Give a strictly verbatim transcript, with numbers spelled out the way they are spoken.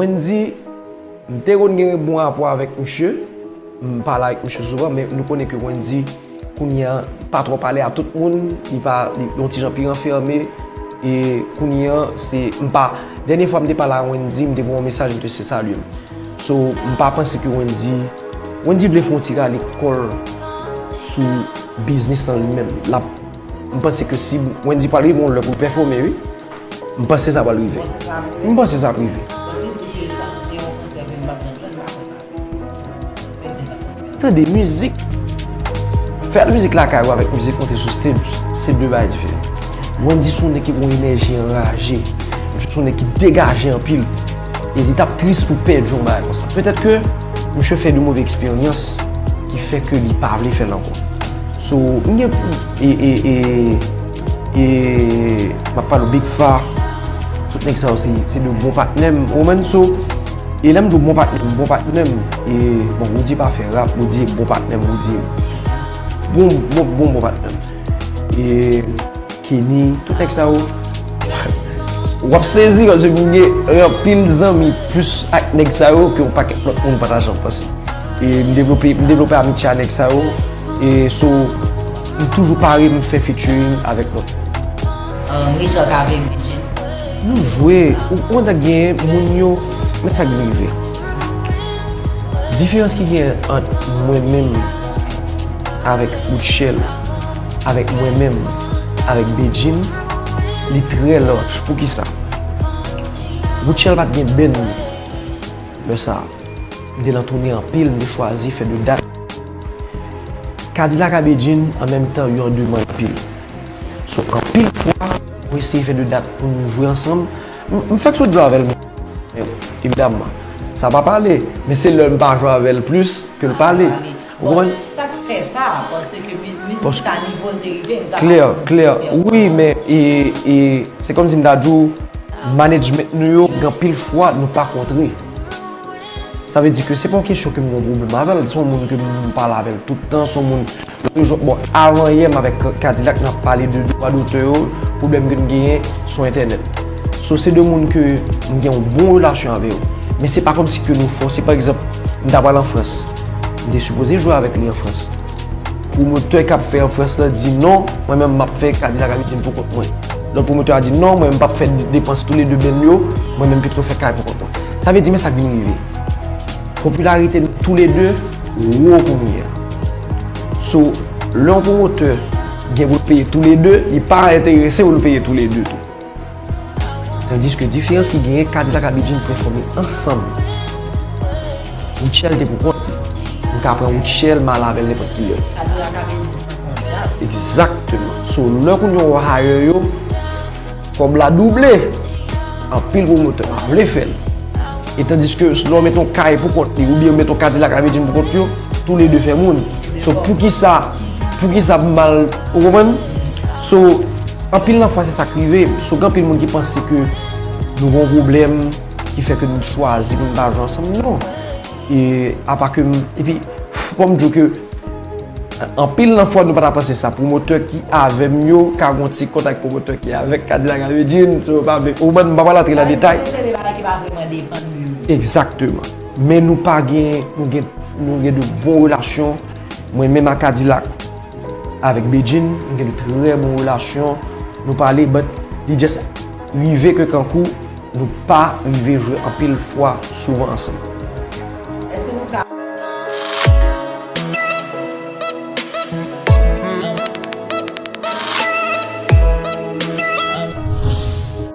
Wendy, m te konn gen bon rapò avèk misye, m pale avèk misye souvan, men nou konnen ke Wendy, kounye a, pa twò pale a tout moun, li pa, li yon ti jan pi ranfème, e kounye a, se, m pa, dènye fwa m te pale a Wendy, m te voye yon mesaj, m te se salye l. So, m pa panse ke Wendy, Wendy vle fè yon ti rale kò l sou biznis lan li menm. L ap, m panse ke si Wendy pral rive yon lè pou l pèfòme, wi. M panse sa pral rive. M panse sa ap rive. Tande mizik. Fè mizik lakay ou avèk mizik monte sou stage, se de bagay diferan. Wendy se yon nèg ki gen yon enèji anraje. Misye se yon nèg ki degaje anpil. E li t ap tris pou pèdi yon bagay konsa. Petèt ke misye fè de move eksperyans ki fè ke li pa vle fè l ankò. So, m gen, e, e, e, e, m ap pale w Big Fa, tout nèg sa yo se, se de bon patnè m, ou konprann? So, e lè m di w bon patnè m, bon patnè m, e, bon, Roody pa fè rap, Roody bon patnè m, Roody bon, bon, bon, bon patnè m. E, Kenny, tout nèg sa yo. W ap sezi, paske m gen anpil zanmi plis ak nèg sa yo ke yon pakèt lòt moun pa ta janm panse. E m devlope, m devlope amitye a nèg sa yo. E so, m toujou pare m fè featuring avèk lòt. Um, Richard Cavé, Medjine. Nou jwe, ou konn sa k genyen, moun yo, men sa k vin rive. Diferans ki genyen ant mwen menm avèk Rutshelle, avèk mwen menm, avèk Bedjine, li trè laj. Poukisa? Rutshelle pa t gen band lè sa a. M te lan toune anpil, m te chwazi fè de dat. Kadilak a Bedjine, an menm tan, yo an demann anpil. So, anpil fwa, mwen eseye fè de dat pou nou jwe ansanm. M, m fèk sot jwe avè l, men, evidamman, sa pa pale. Men se lè m pa jwe avè l plis ke l pale. Ou konprann? Sa k fè sa, paske mizik sa nivo l te rive, nou ta pa konn. Klè, klè. Wi, men e, e, se kòmsi m ta di w, management nou yo, gen anpil fwa, nou pa kontre. Sa vle di ke se pa yon kesyon ke m gen yon pwoblèm avè l, se yon moun ke m pale avè l tout tan, se yon moun, bon, avan yè m avèk Kadilak, n ap pale de dwa dotè yo, pwoblèm ke n genyen sou entènèt. So, se de moun ke m gen yon bon relasyon avè yo. Men se pa kòmsi ke nou fòse, pa egzanp, m ta pral an Frans. M te sipoze jwe avèk li an Frans. Pwomotè k ap fè an Frans lan di non, mwen menm m ap fè Kadilak a Bedjine pou kont mwen. Lòt pwomotè a di non, mwen menm m p ap fè depans toulede band yo, mwen menm pito fè kay pou kont mwen. Sa vle di men sa k vin rive. Popilarite nou toulede wo kounye a. So, lè yon pwomotè gen pou l peye toulede, li pa enterese pou l peye toulede tou. Tandiske diferans ki genyen, Kadilak a Bedjine pèfòme ansanm. Rutshelle te pou kont li. M ka pran Rutshelle, m ale avè l nenpòt ki lè. Kadilak a Bedjine se yon djaz. Egzakteman. So, lè kounye a w hire yo, kòb la double. Anpil pwomotè pa vle fè l. E tandiske lè w met yon kay pou kont li, oubyen w met yon Kadilak a Bedjine pou kont yo, toulede fè moun. So, poukisa, poukisa m al, ou konprann? So, anpil nan fwa se sa k rive. So, gen anpil moun ki panse ke nou gen yon pwoblèm ki fè ke nou chwazi pou nou pa jwe ansanm, non. E apa ke m, epi, fò m di w ke anpil nan fwa nou pa ta panse sa. Pwomotè ki avè m yo ka gen yon ti kont ak pwomotè ki avèk Kadilak a Bedjine, so, pa vle, ou konprann, m pa pral antre nan detay. Se de bagay ki pa vrèman depann de yo. Egzakteman. Men nou pa gen, nou gen, nou gen de bon relasyon. Mwen menm ak Kadilak, avèk Bedjine, nou gen de trè bon relasyon. Nou pale, but li just rive ke kankou nou pa rive jwe anpil fwa souvan ansanm.